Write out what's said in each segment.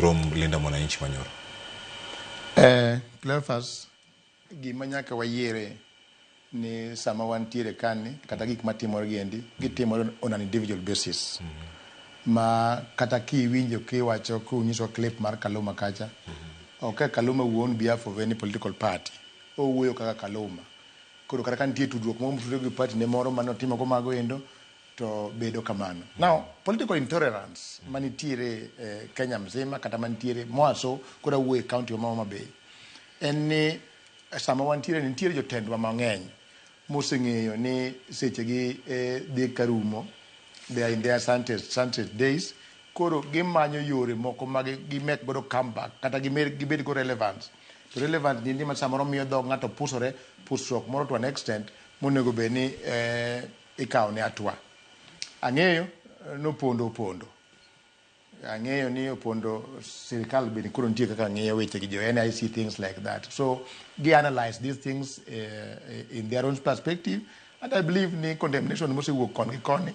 Rom Linda Mwananchi manyoro. Cleophas, gima nyaka wayiere ni sama wantiere kani kata gik matimore giendi gitimore on an individual basis. Ma kata kiwinjo kiwacho kunyiso clip mar Kaluma kacha, ok Kaluma wuo on behalf of any political party, owuoyo kaka Kaluma. Koro kata ka nitie tudruok moro motudore gi party ne moro mane otimo go mago endo to bedo kamano. Now, political intolerance manitiere Kenya mzima kata manitiere moaso koro awuoyo e county ma Homa Bay en ni sama wantiere ni nitiere jotendwa mang'eny moseng'eyo ni sechegi dhi karumo, they are in their sunset days. Koro gimanyo yore moko ma gi make godo comeback kata gibed go relevance. To relevance ni ma samoro miyo dhog ng'ato pusore pusruok moro to an extent monego bed ni ikawo ne atwa. Ang'eyo nopondo opondo. Ang'eyo ni opondo sirikal bende koro nitie kaka ng'iyo weche gi jo NIC, things like that. So gi analyze these things in their own perspective, and I believe ni condemnation mosewuok koni gi koni,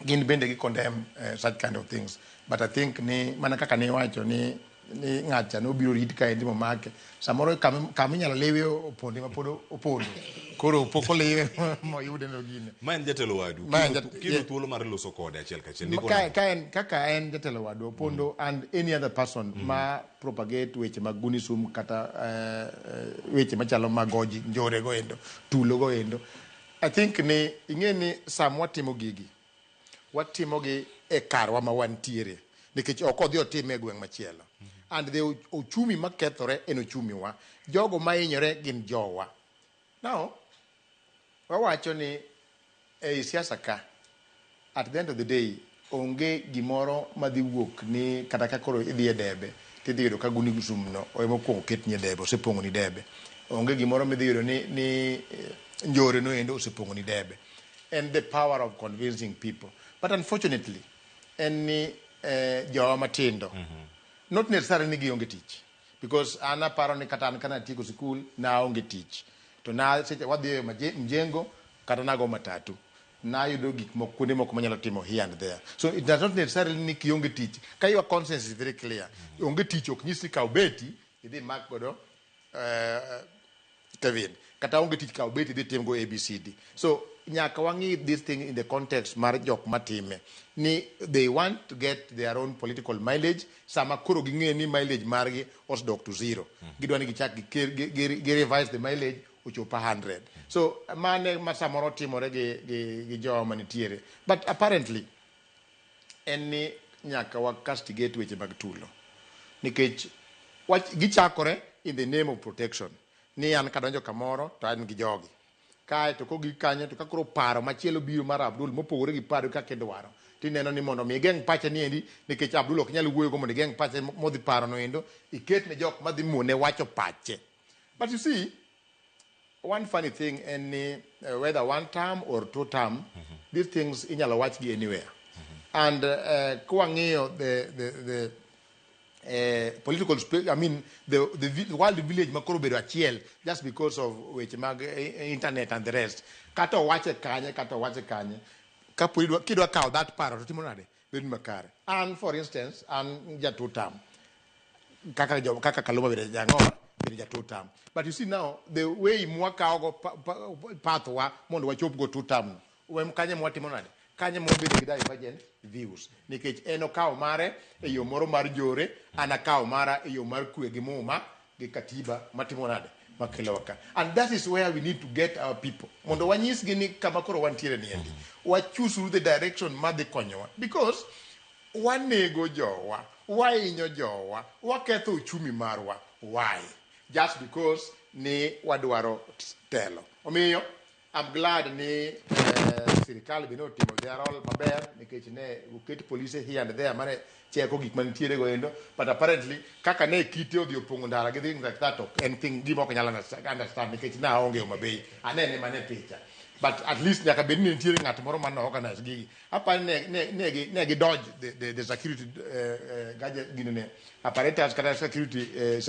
gin bende gi condemn such kind of things. But I think ni mana kaka niwacho ni ng'acha nobiro rit kaendi momake samoro kama inyalo liwe opondo ma pod opondo koro pok oliwe moyude no gine. Ma en jatelo wadu. Ma en Kiyudo thuolo mar loso kode achiel kachiel. Ndiko nang'o? Ka en kaka en jatelo wadwa Opondo and any other person ma propagate weche mag gunism kata weche machalo mag oji njore go endo tulo go endo, I think ni ing'e ni sama watimo gigi, watimogi e karwa ma wantiere nikech ok odhi otime e gweng' machielo, and the ochumi makethore en ochumi wa, jogo mahinyore gin jowa. Now wawacho ni ei siasa ka, at the end of the day, onge gimoro madhi wuok ni kata ka koro idhi e debe tidhi yudo ka gunism no ema okuongo ketni e debe, osepong'o ni debe. Onge gimoro midhi yudo ni njore no endo osepong'o ni debe. En the power of convincing people. But unfortunately en ni jowa matindo not necessarily ni gionge tich, because an aparo ni kata an kana atieko sikul naonge tich to na seche wadhi e mjengo kata nago matatu nayudo gik moko kuonde moko manyalo timo here and there. So it does not necessarily ni kionge tich ka your conscience is very clear, onge tich ok nyis ni kaw beti idhi mak godo Kevin, kata onge tich kaw beti idhi tim go ABCD. So nyaka wang'i this thing in the context mar jok matime ni they want to get their own political mileage. Sama koro ging'e ni mileage margi osedok to zero, gidwa ni gichak gi revise the mileage ochop 100. So mane ma samoro timore gi jowa manitiere. But apparently en ni nyaka wa castigate weche mag tulo nikech wach gichakore in the name of protection ni an kadonjo kamoro to an gi jogi kae to kogik kanyo to ka koro paro machielo biro mar Abdul mopogore gi paro kaka idwaro, tineno ni mondo mi igeng' pache ni endi, nikech Abdul ok nyal wuoyo go, mondo igeng' pache modhi paro no endo iket ne jok madhi muone wacho pache. But you see, one funny thing en ni whether one term or two term, these things inyalo wach gi anywhere. And kwang'iyo the political space, I mean the world village ma koro bedo achiel just because of weche mag internet and the rest, kata owache kanye kata owache kanye, kapo kidwa kawo that paro to timo nade bedo makare. An for instance, an ja two term kaka jo kaka Kaluma bende jang'o bende ja two term. But you see now the way mwakawo go path wa mondo wachop go two term no wem kanye mwatimo nade kanye mwabedo gi divergent views, nikech en okawo mare e yo moro mar jore, an akawo mara e yo mar kwe gi muma gi katiba matimo nade makelowa ka. And that is where we need to get our people mondo wanyisgi ni kama koro wantiere ni endi wachusuru the direction madhi konyowa, because wanego jowa, wahinyo jowa, waketho uchumi marwa. Why? Just because ni wadwaro telo. Omiyo I'm glad ni sirikal bende otimo their role maber nikech ne oket polise here and there mane cheko gik manitiere go endo. But apparently kaka ne kite odhi opong'o ndara gi things like that, ok en thing gima ok nyal understand nikech naonge Homa Bay, anene mana e picha. But at least nyaka bed ni nitiere ng'at moro mane organize gigi. Apani ne gi dodge the security gadget ginene apparatus kata security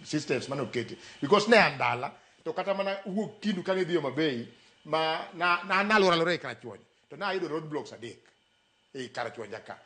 systems mane oketi, because ne an dala to kata mana wuok kindu kane idhi Homa Bay ma na na naluoro alora e Karachuonyo to nayudo road blocks adek e Karachuonja ka.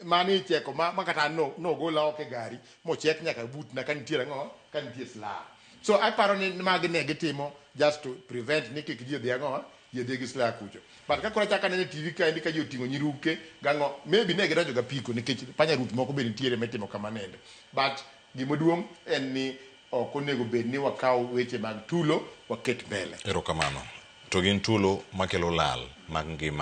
Mani icheko ma kata an nogola oko e gari mochek nyaka butna ka nitie ang'o, ka nitie silaha. So aparo ni magi ne gitimo just to prevent ni kik ji odhi ang'o, ji odhi gi silaha kucho. But ka koro achako aneno e TV kaendi ka ji oting'o nyiruke gang'o, maybe ne gidonjo gapiko nikech panya route moko be nitiere mitimo kamanende. But gimaduong' en ni ok onego bed ni wakaw weche mag tulo waket mbele. Erokamano. To gin tulo makelo lal mag ngima.